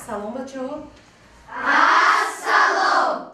Ассалом, бачаҳо. Ассалом.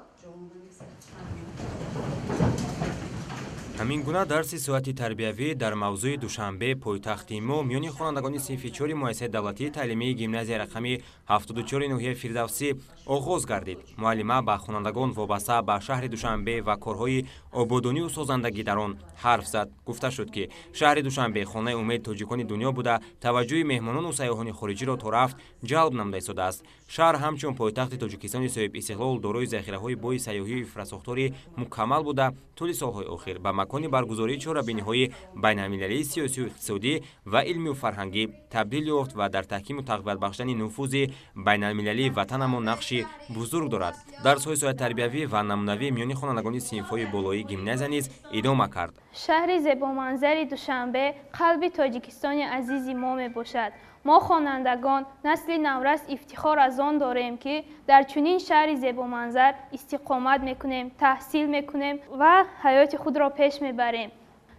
Ҳамин гуна дарси соати тарбиявӣ дар мавзӯи Душанбе пойтахти мо миёни хонандагони синфи чори муассисаи давлатии таълимии гимназияи рақами 74 ноҳияи Фирдавсӣ оғоз гардид. Муаллима ба хонандагон вобаста ба шаҳри Душанбе ва корҳои ободонию созандагӣ дар он ҳарф зад. Гуфта шуд, ки шаҳри Душанбе хонаи умеди тоҷикони дунё буда, таваҷҷӯҳи меҳмонону сайёҳони хориҷиро то рафт ҷалб намуда истодааст. Шаҳр ҳамчун пойтахти Тоҷикистони соҳибистиқлол дорои захираҳои бои сайёҳию инфрасохтори мукаммал буда, тӯли солҳои охир ба макони баргузории чорабиниҳои байналмилалии сиёсию иқтисодӣ ва илмию фарҳангӣ табдил ёфт ва дар таҳкиму тақвият бахшидани нуфузи байналмилалии ватанамон нақши бузург дорад. Дарсҳои соати тарбиявӣ ва намунавӣ миёни хонандагони синфҳои болоии гимназия низ идома кард. Шаҳри зебоманзари Душанбе қалби Тоҷикистони азизи мо мебошад. Мо хонандагон, насли наврас ифтихор аз он дорем, ки дар чунин шаҳри зебоманзар истиқомат мекунем, таҳсил мекунем ва ҳаёти худро пеш мебарем.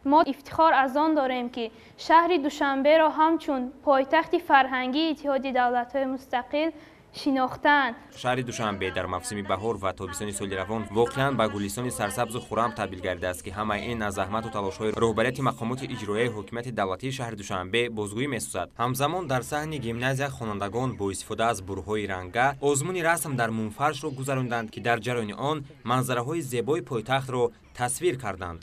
Мо ифтихор аз он дорем, ки шаҳри Душанберо ҳамчун пойтахти фарҳангии Иттиҳоди давлатҳои мустақил шинохтаанд. Шаҳри Душанбе дар мавсими баҳор ва тобистони соли равон воқеан ба гулистони сарсабзу хуррам табдил гардидааст, ки ҳамаи ин аз заҳмату талошҳои роҳбарияти мақомоти иҷроияи ҳокимияти давлатии шаҳри Душанбе бозгӯӣ месозад. Ҳамзамон дар саҳни гимназия хонандагон бо истифода аз бурҳои ранга озмуни расм дар мумфаршро гузаронданд, ки дар ҷараёни он манзараҳои зебои пойтахтро тасвир карданд.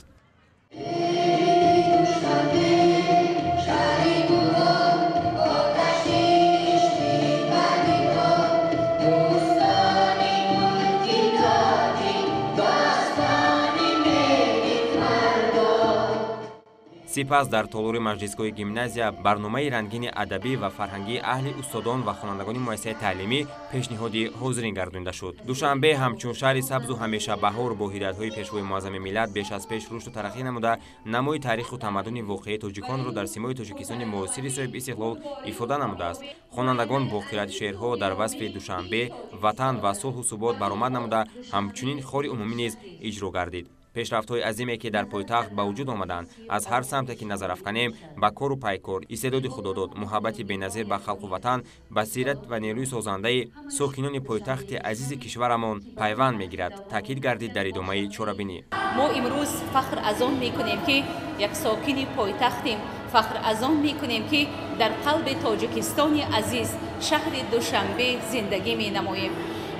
Сипас дар толори маҷлисгоҳи гимназия барномаи рангини адабӣ ва фарҳангии аҳли устодон ва хонандагони муассисаи таълимӣ пешниҳоди ҳозирин гардонида шуд. Душанбе ҳамчун шаҳри сабзу ҳамеша баҳор бо ҳидоятҳои пешвои муаззами миллат беш аз пеш рушду тараққӣ намуда, намои таъриху тамаддуни воқеии тоҷиконро дар симои Тоҷикистони муосири соҳиби истиқлол ифода намудааст. Хонандагон бо қироати шеърҳо дар васфи Душанбе, ватан ва сулҳу субот баромад намуда, ҳамчунин хори умумӣ низ иҷро гардид. Пешрафтҳои азиме, ки дар пойтахт ба вуҷуд омаданд, аз ҳар самте ки назар афканем, ба кору пайкор, истеъдоди худодод, муҳаббати беназир ба халқу ватан, басират ва нерӯи созандаи сокинони пойтахти азизи кишварамон пайванд мегирад, таъкид гардид дар идомаи чорабинӣ. Мо имрӯз фахр аз он мекунем, ки як сокини пойтахтем, фахр аз он мекунем, ки дар қалби Тоҷикистони азиз, шаҳри Душанбе зиндагӣ менамоем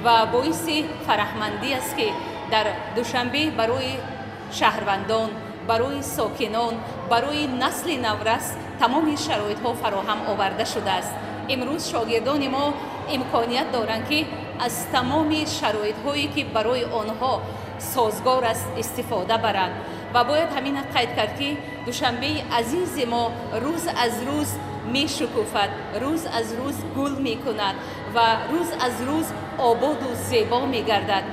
ва боиси фараҳмандӣ аст, ки дар Душанбе барои шаҳрвандон, барои сокинон, барои насли наврас тамоми шароитҳо фароҳам оварда шудааст. Имрӯз шогирдони мо имконият доранд, ки аз тамоми шароитҳое, ки барои онҳо созгор аст, истифода баранд. Ва бояд ҳамин қайд кард, ки Душанбеи азизи мо рӯз аз рӯз мешукуфад, рӯз аз рӯз гул мекунад ва рӯз аз рӯз ободу зебо мегардад.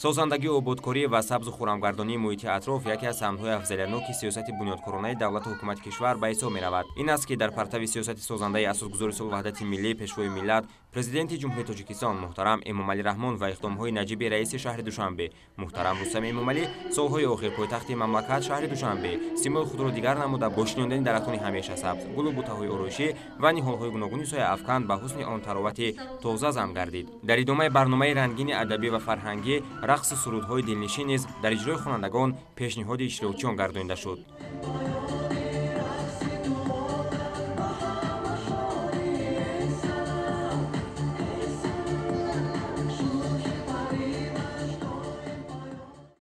Созандагии ободкорӣ ва сабзу хуррамгардонии муҳити атроф яке аз самтҳои афзалиятноки сиёсати бунёдкоронаи давлату ҳукумати кишвар ба ҳисоб меравад. Ин аст, ки дар партави сиёсати созандаи асосгузори сулҳу ваҳдати миллӣ, пешвои миллат, президенти Ҷумҳурии Тоҷикистон муҳтарам Эмомалӣ Раҳмон ва иқдомҳои наҷиби раиси шаҳри Душанбе муҳтарам Рустам Эмомалӣ, солҳои охир пойтахти мамлакат шаҳри Душанбе симои худро дигар намуда, бо шинондани дарахтони ҳамеша сабз, гулу бутаҳои ороишӣ ва ниҳолҳои гуногуни сояафкан ба ҳусни он таровати тоза зам гардид. Дар идомаи барномаи рангини адабӣ ва фарҳангӣ рақсу сурудҳои дилнишин низ дар иҷрои хонандагон пешниҳоди иштирокчиён гардонида шуд.